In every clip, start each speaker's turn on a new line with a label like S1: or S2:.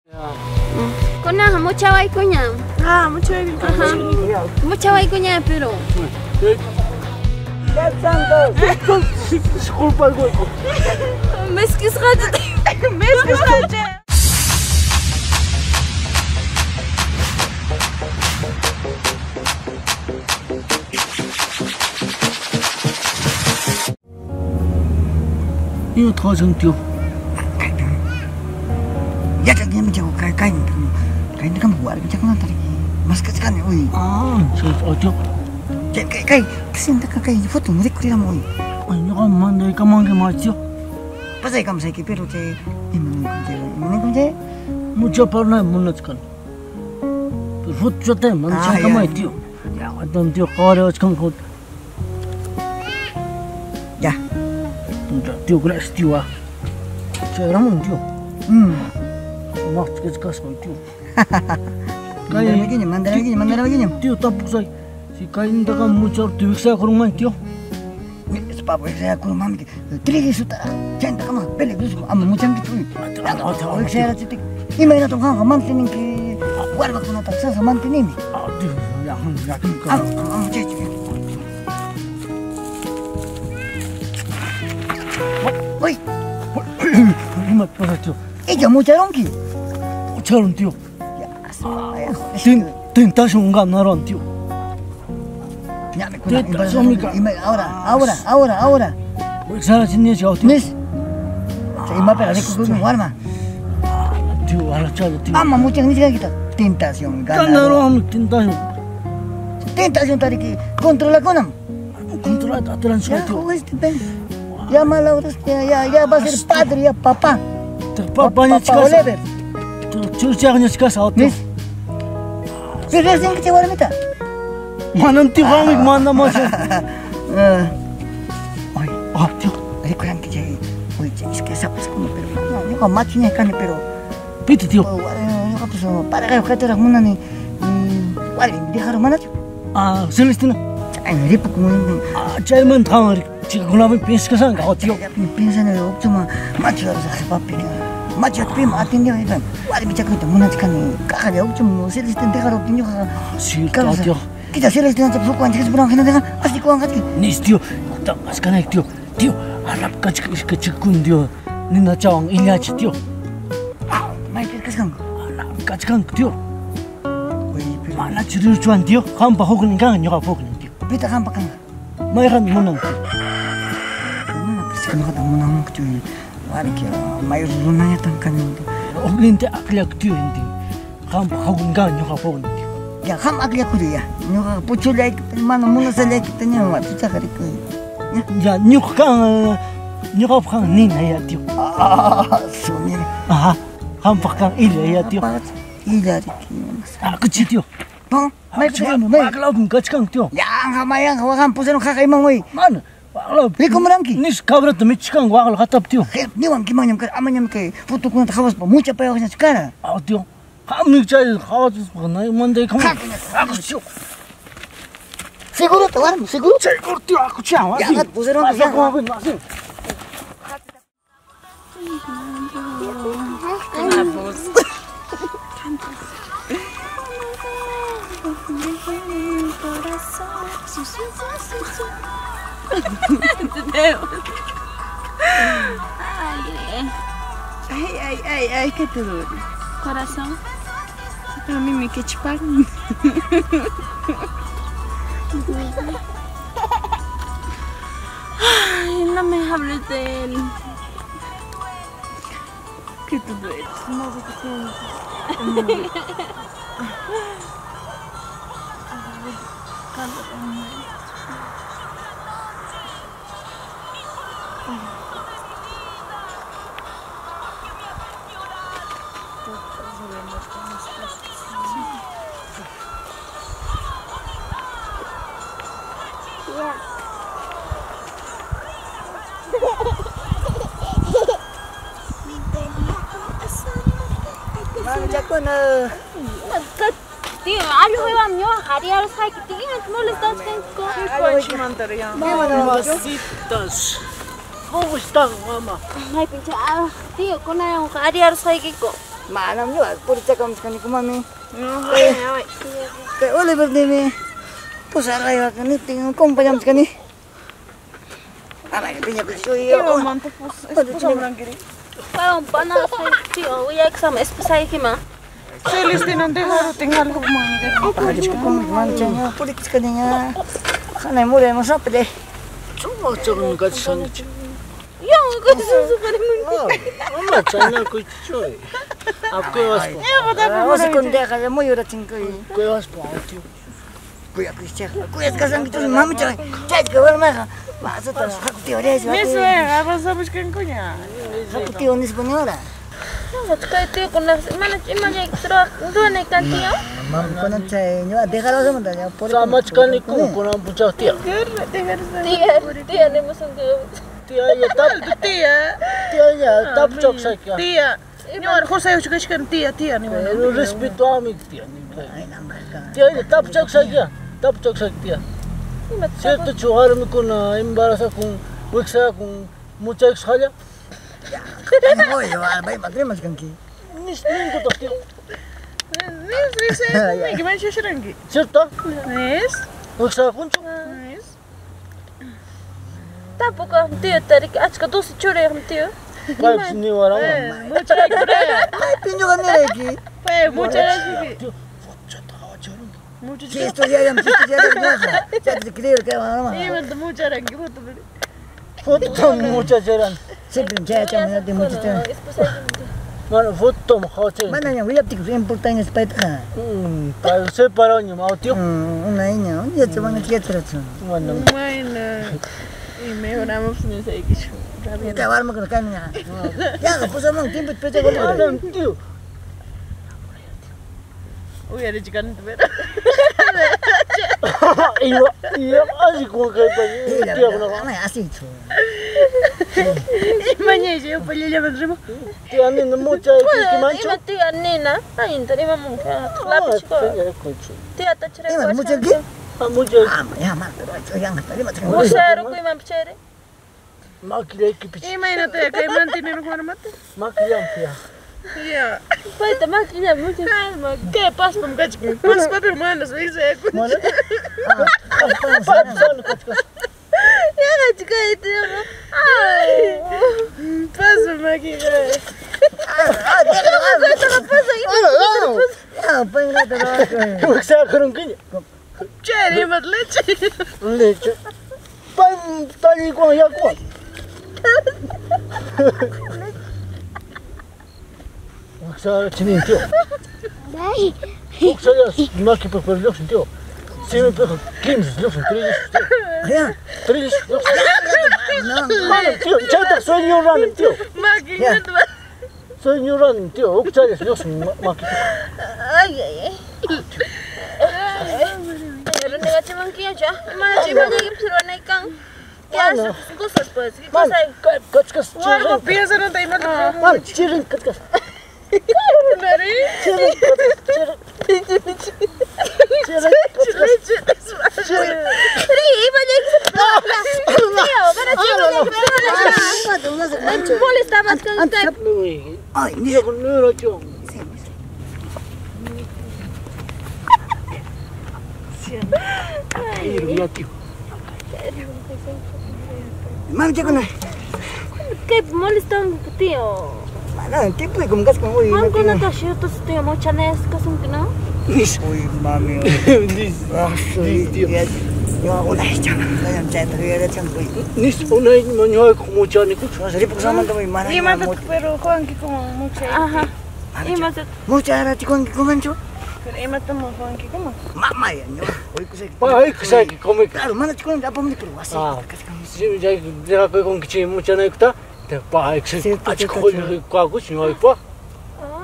S1: Kunaqa muchawaykuña.
S2: Ah, muchawaykuña.
S1: Muchawaykuña, pero. Meskisqacha.
S2: Meskisqacha.
S3: 이거 더 정띠요.
S4: Ya kan dia macam kain kain kain kan buat macam mana tadi mas kan oi.
S3: Ah, so ojo.
S4: Kai kai kesin tak kai foto mudik kuri ram oi.
S3: Ai ñuqa manday kamanki macho.
S4: Pasay kam sai pero che imanin kunje
S3: mucho parna munachkan. Pero foto chote man kamay tío. Ya atan tío qare ochkan khot.
S4: Ya.
S3: Tío gracias tío. Che ramon tío. Tío.
S4: Mandará
S3: tío tampoco soy. Si caen de acá mucho tu sea con un tío.
S4: Es papo sea con mami que trige su ta. Chenta kama pele gusto am mucho que tú. Sea y me no toca mantienen que guarda con otra cosa mantienen.
S3: Ah, tío, ya ya.
S4: Ah, che. Uy.
S3: Ima pasa tío.
S4: Ella mucharonki.
S3: Mucharon tío. Tentación ganaron tío.
S4: Ya me ahora ahora ahora.
S3: Nis.
S4: Tío, ama mucha kita tentación
S3: ganaron tentación.
S4: Tentación tariki controla conam.
S3: Controla atrás
S4: tío. Ya mala hora ya ya va a ser padre ya papá.
S3: Papá
S4: Oliver.
S3: Chuchaqñas kasqa tío.
S4: Pero recién que te warmita.
S3: Manam tío qamik mandamasha.
S4: Ay,
S3: ah tío.
S4: Recuerdan que che, oye, es que sabes como pero no, yo machiña kani pero
S3: piti tío.
S4: Yo pues para que objeto munani. Wali, dejaron manacho.
S3: Ah, Celestina.
S4: Ay, ripo como
S3: ah, chayman qamari. Chikunapi piensasqanqa tío.
S4: Piensan en optuma macho papi. Macho pim atendió iban. Wali michakuta munachkani. Caja optum Celestina dejaron tío.
S3: Sí, tío.
S4: Kita Celestina te poco antes que no deja así con antes.
S3: Nis tío, askanay tío. Tío, arap kachikun tío. Nina chawan illachi tío.
S4: Ah, may kaskanku.
S3: Arap kachkanku tío. Mana chiruchuan tío, qampa huknin kan ñuqa huknin tío.
S4: Pita qampa kanqa.
S3: Mayqan munan.
S4: Mana piskanqa munan tío. Wari que may runañatan kan.
S3: Hukninta akllak tío intin. Qampa huknin kan ñuqa huknin tío.
S4: Ya qam akllakuri ya. Ñuqa puchullayki mana munasallayki ña chuchaqariku.
S3: Ya ñuqa kan ñuqapaq kan nina ya tío.
S4: Ah, sumir.
S3: Ajá. Qampaq kan illa ya tío.
S4: Illa riki.
S3: Akuchi tío.
S4: No, may
S3: may aklawpim kachkan tío.
S4: Ya, mayan qam pusieron jaqa iman way.
S3: Mana waqlaw.
S4: Rikumuranki.
S3: Nis cabrata michkan waqla hatap tío.
S4: Niwanki mañam kara amañam kay fotokunata qhawaspa muchapayawasñachu kara.
S3: Ah, tío. Qammi chay qhawachispa manday kam. Akuchi.
S4: Seguro te warmi, seguro.
S3: Seguro tío, akuchi.
S4: Ya, pusieron
S3: ya.
S2: Ay, ay, ay, ay, ¿qué te duele?
S1: Corazón.
S2: A mí me quechpan.
S1: Ay, no me hables de él.
S2: ¿Qué te duele?
S1: No sé qué sientes. Tío, algo iba mío, Javier, ¿sabes qué? Tío, molestas con.
S4: Manam ñuqa purichakamachkaniku mami.
S2: No,
S4: Kay Oliver nimi pusarqayqa niptin compañamachkani. Ama piñakuchichu.
S2: Imamanta pusamuranki?
S1: Paywan panasay tío, willaykisama esposaykiman.
S2: Celestina dejarutin algo
S4: Manchaña purichkaniña. Hanay murayman saplle.
S3: Chumaq chaqmi kachishankichik.
S1: Yanqa susuqarimunki.
S3: Ama chaynakuychichu. Cuevaspa.
S4: Wasikuntaqa muyurachinkuy.
S3: Cuevaspa tío.
S4: Kuyakuychik. Kuyasqasankichu mamicha. Chayqa warmaqa. Wasata haku tío riaychu.
S2: Nispa avanzamushkankuña.
S4: Haku tío nispa ñora.
S1: Yanqa kay tío mana imallayki ruwanay kan tío.
S4: Mami kunan chay ñuqa dejarosamanta ña puri.
S3: Samachkaniku kunan p'unchaw tía.
S1: Tía, tía nimusunki.
S3: Tía ya tap
S2: Tía.
S3: tía ya tapuchakusayki.
S2: Tía. Ñuqa José kachkan tía, tía niwan.
S3: Pero respeto a mi tía. Tía ya tapuchakusayki. Tapuchakusayki tía. Cierto chu warmikuna embarazakun wiksakun muchaykusqalla.
S4: Oye, va, rimachkanki.
S3: Nis ninkutaq tío.
S2: Nis, nis, niki manchasharanki.
S3: Cierto?
S2: Nis.
S3: Wiksakunchu?
S2: Nis.
S1: Tampoco tío tariki achka 12 churiyuqmi tío.
S3: Paypis niwaranman.
S2: Muchaykuraya.
S4: Paypi ñuqa nirayki.
S2: Pay mucharashiki.
S3: Tío, fochata qhawacharunki.
S4: Sí, estudiaram, estudiaram ñuqa. Chayta creo que mamá.
S2: Imanta mucharanki foto.
S3: Foto muchacharan.
S4: Siempre chayacham de muchacha.
S3: Mana foto qhawacharan.
S4: Mana ña willaptiki importante paytaqa.
S3: Pay separañam aw tío.
S4: Una niña, un día te van a yacharachu.
S3: Mana.
S2: Bueno. Y mejoramos nisaykichu.
S4: Ya warmakuna kayna. Yaqa pusaman tiempo pecha
S3: Manam tío.
S2: Uyarichkanita pero.
S3: Iwa iwa así como kay pay tíakunaqa.
S4: Ama asichu.
S2: Imañayshi upallallaman rimaq.
S3: Tía nina muchaykimanchu.
S1: Ima tía nina, allinta rimamunki. Lapichiko. Tía
S4: Ima muchayki?
S3: Muchay.
S4: Ama ya ma, pero yanqa rimachkan.
S1: Usarukuymanpas chayri.
S3: Makillaykipis.
S2: Imaynataya kay mantener warmata?
S3: Makillanpi ya.
S2: Ya.
S1: Payta makilla mucho.
S2: ¿Qué paspam kachkan? Paspapi manas wiksayakun.
S3: Mana? Paspan kachkas.
S1: Yanqa kay tío.
S2: Paspa makiqa.
S4: Ya, paynata ruwakun.
S3: Wiksakurunkiña.
S2: Chayri imata leche.
S3: Leche. Pay talliykuwan yakuwan. Wiksarachini tío. Wiksalla makipi lluqsin tío. Simipiqa kimsa lluqsin, trillis tío.
S4: Ya.
S3: Trillis lluqsin.
S4: No.
S3: Manam tío, chaytaq sueño ranim tío.
S2: Makinata.
S3: Sueño ranim tío, huk challas lluqsin makipiqa.
S1: Ay, ay, ay. Renegachimankiñachu, manachu imallaykipas ruwanay kan. ¿Qué haces? Cosas pues, ¿qué cosa hay?
S3: Kachkas
S2: Warma
S3: chirin.
S2: piensa imata.
S3: Mana chirin kachkas.
S2: Nari.
S3: Chirin kachkas chirin. Chirin kachkas.
S2: Leche.
S3: Chirin.
S1: Ri, imallaykipas Tío, manachu imallaykipas ruwanay. Molestabas con kay.
S4: Ay,
S3: Nira tío. Ya tío.
S4: Mami chakuna.
S1: Kay molestan tío.
S4: Mana tiempo como kachkan uy.
S1: Qamkunata shutus tío muchanesqa no?
S4: Uy, mami.
S3: Nis.
S4: Nis
S3: tío.
S4: Ñuqa unaycham, kayam chayta yuyarachanku.
S3: Nis unay ñuqayku muchanikuchu.
S4: Ripukusamanta uy mana.
S2: Imata pero Juanki como mucha.
S1: Ajá. Imata
S4: Mucharachikuanki kumanchu?
S2: Pero imata mo Juanki como.
S4: Mama ya ñuqa uykusayki.
S3: Paykusayki comika.
S4: Claro, mana chikunan apamuni pero wasi.
S3: Ah.
S4: Kachkan.
S3: Chay dejakuykunki muchanaykita. Paykusayki achka qullqi kakuch ñuqaypaq.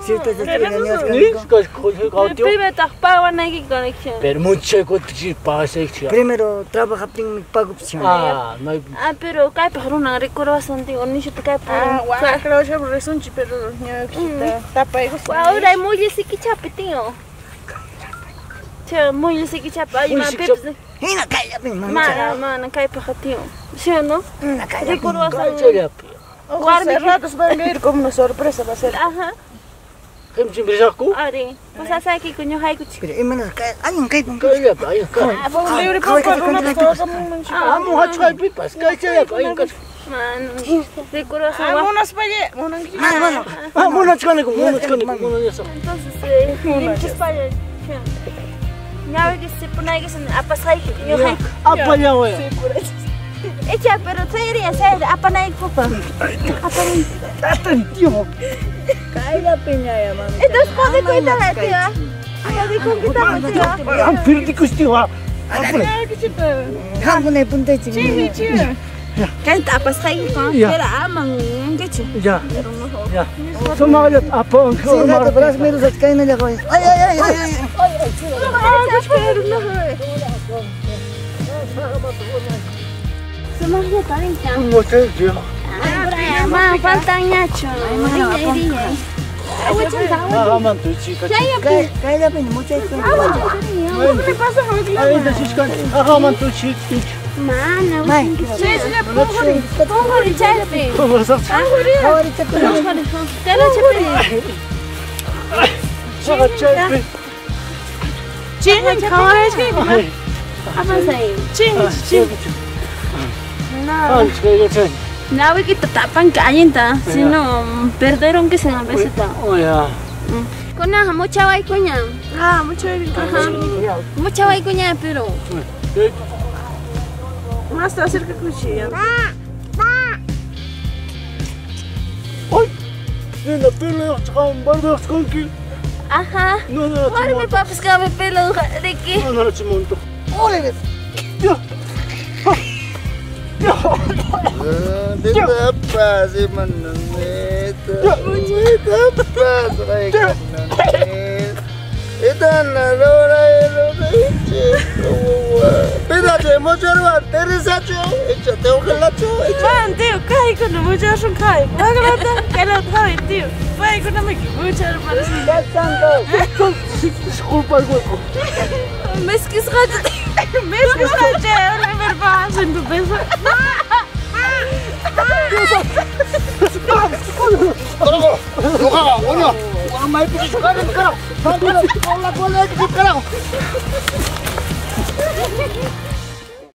S4: Cierto,
S3: Nis achka qullqi kaw tío.
S1: Primerotaq pawanayki conexión.
S3: Pero muchaykuta pagasayki.
S4: Primero trabajaptinmi pagupis.
S3: Ah, no hay.
S1: Ah, pero kaypaq runan rikurwasan tío, nishuta kaypaq.
S2: Ah, guau, creo que resunchi pero ñuqita tapaykus.
S1: Ahora hay mullisikichapi tío. Che, mullisikichapi ayman pipas.
S4: Hina kayllapin
S1: Mana,
S4: mamicha.
S1: mana kaypaq tío. ¿Sí o no?
S4: Hina kayllapin.
S1: Rikurwasan.
S3: Kaychallapi.
S2: Ojos cerrados van a ir como una sorpresa va a ser.
S1: Ajá.
S3: Qimchimpirishaqku?
S1: Ari, pasasaykiku ñuqaykuchik.
S4: Pero imanasqa kay allin kaypim.
S3: Kayllapi allin kay.
S2: Libre papa runata
S3: Amu hachqaypipas kaychallapi allin kachkan.
S1: Mano, ricurosas.
S2: Ah, munaspalla, munankichu.
S4: Mana, mana.
S3: Ah, munachkaniku, munachkaniku, munachkaniku.
S1: Entonces, limpispalla. Ñawiki sipunaykis apasqayki ñuqayku.
S3: Apallawaya.
S1: Echa, pero chayriya chayri apanaykupaq. Apanay.
S3: Atan tío.
S2: Kayllapi ñaya mami.
S1: Entonces, jodikuytaqa tío. Jodikunkitaq tío.
S3: Ah, pirdikus tío. Apure.
S4: Qamkuna puntaychik.
S2: Chihi, chihi.
S1: Kayta apasqayki,
S3: Ya.
S1: pero aman yankichu.
S3: Ya. Ya. Sumaqllata apanki.
S4: Sinqata brasmerusach kaynallaqa. Ay ay ay ay ay.
S1: Sumaqllata rincha.
S3: Muchachos, tío.
S1: Ma, faltan ñachu. Riña, riña. Awachanta,
S3: Ah, aman tu chica.
S1: Chayllapi.
S4: Kayllapi muchayku.
S2: ¿Qué le pasa, joven?
S3: Ahí te chica. Ah, aman tu chica.
S1: Mana,
S4: May.
S2: Sí, pongori.
S1: Pongori chaypi.
S3: ¿Cómo estás?
S4: Qhawarichakuna.
S1: Tela chaypi.
S3: Saca chaypi.
S2: Chihi, qhawarishkayki.
S1: Apansay.
S2: Chihi, chihi.
S1: No.
S3: Ay, chay, chay.
S1: Nawikita tapanki allinta, si no perderon que se a veces.
S3: Oh, ya.
S1: Kunaqa muchawaykuña.
S2: Ah, mucho bien.
S1: Ajá. Muchawaykuña, pero
S2: Más te acerca cuchillo.
S3: Ay. Nena, pelo yoqchqan, barba yoqchqanki.
S1: Ajá.
S3: No, no,
S1: Warmi papas kami pelo riki.
S3: No, no, chimonto.
S4: Ole.
S3: Ya. Ya.
S5: Dito pa si Manonito. Dito pa si Manonito. Ito na lora Pídate mucho aterrizacho, échate un gelacho, échate.
S2: Man, tío, kaykuna muchachun kay. Waglata, kaylata hawi, tío. Paykuna miki mucharparasqa.
S3: Disculpa el hueco.
S1: Meskisqacha.
S2: Meskisqacha, Oliver pasa en tu peso.
S5: ¡Carajo! ¡Carajo! ¡Uno!
S3: ¡Carajo! ¡Carajo! ¡Carajo!